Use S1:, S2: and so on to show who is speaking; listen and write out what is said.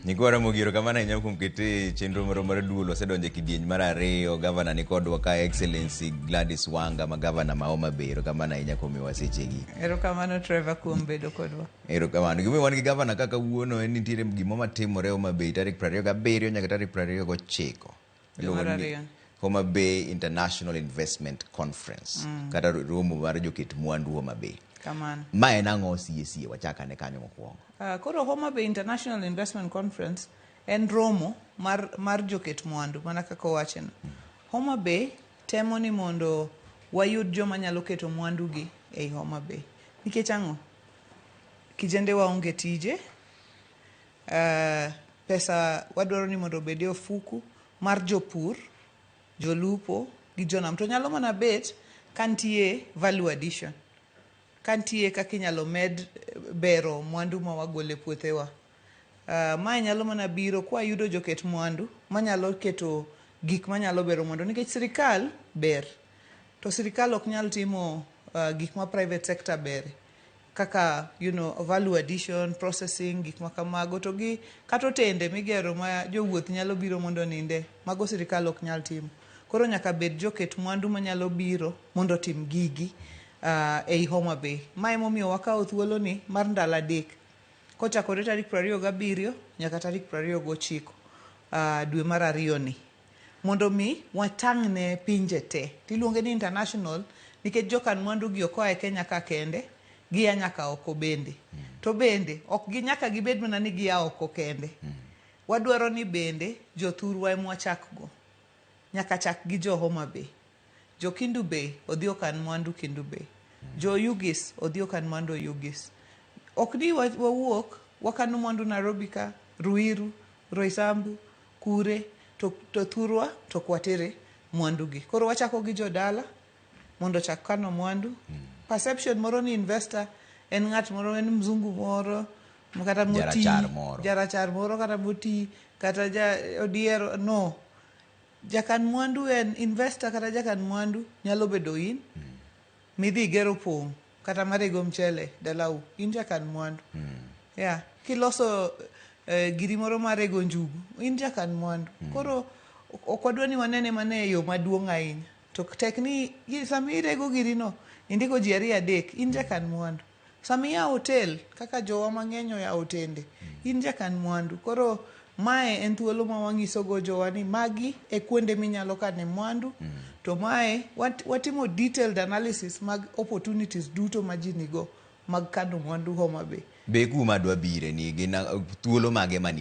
S1: Nyikwa Ramogi, erokamano ahinya kuom kete chenro marwa mar duol. Wasedonjo e kidieny mar ariyo. Gavana ni kodwa ka, Excellency Gladys Wanga, ma gavana ma Homa Bay. Erokamano ahinya kuom miyowa sechegi.
S2: Erokamano, Trevor, kuom bedo kodwa.
S1: Erokamano. Gimomiyo wan gi gavana kaka kawuono en nitiere gimo matimore Homa Bay tarik 27 nyaka tarik 29.
S2: Dwe mar
S1: Iluongo ni
S2: ariyo.
S1: Homa Bay International Investment Conference kata romo mar joket mwandu Homa Bay.
S2: Kamano.
S1: Ma en ang'o sie sie? Wachak ane kanyo mokwongo.
S2: Koro Homa Bay International Investment Conference en romo mar joket mwandu mana kaka owacheno. Homa Bay temo ni mondo wayud joma nyalo keto mwandu gi ei Homa Bay. Nikech ang'o? Kijende waonge tije, pesa wadwaro ni mondo obed e ofuku mar jopur, jolupo gi jonam. To nyalo mana bet ka nitie value addition. Ka nitie kaka inyalo med bero mwandu ma wagolo e puothewa. Mae nyalo mana biro kwayudo joket mwandu manyalo keto gik manyalo bero mwandu nikech sirikal ber to sirikal ok nyal timo gik ma private sector bere kaka value addition, processing, gik ma kamago to gi kata otende migero ma jowuoth nyalo biro mondo oninde, mago sirikal ok nyal timo. Koro nyaka bed joket mwandu manyalo biro mondo otim gigi ei Homa Bay. Ma emomiyo wakawo thuolo ni mar ndalo 3 kochakore tarik 27 nyaka tarik 29 dwe mar ariyo ni mondo mi watang' ne pinje te. Tiluonge ni international nikech jokan mwandu gi ok oa e Kenya ka kende, gia nyaka oko bende. To bende ok gi nyaka gibed mana ni gia oko kende. Wadwaro ni bende jothurwa ema wachak go. Nyaka chak gi jo Homa Bay. Jo Kendu Bay odhi okan mwandu Kendu Bay. Jo Oyugis odhi okan mwandu Oyugis. Ok ni wawuok wakano mwandu Nairobi ka, Ruiru, Roysambu, Kure, to thurwa to ok watere mwandu gi. Koro wachako gi jodala mondo ochak kano mwandu. Perception moro ni investor en ng'at moro, en mzungu moro kata moti,
S1: Jarachar moro.
S2: Jarachar moro kata moti kata ja odiero no. Jakan mwandu en investor kata jakan mwandu nyalo bedo in midhi igero pong' kata marego mchele dalau, in jakan mwandu. Yeah. Kiloso giri moro marego njugu, in jakan mwandu. Koro ok wadwa ni wanene mana e yo maduong' ahinya. To tek ni sama irego girino, indiko ji ariyo adek, in jakan mwandu. Sama iyawo hotel, kaka jowa mang'eny oyawo otende, in jakan mwandu. Koro mae en thuolo ma wanyisogo jowa ni magi e kuonde minyalo kane mwandu. To mae watimo detailed analysis mag opportunities duto ma ji nigo mag kano mwandu Homa Bay.
S1: Be kuma dwa bire ni gin thuolo mage mani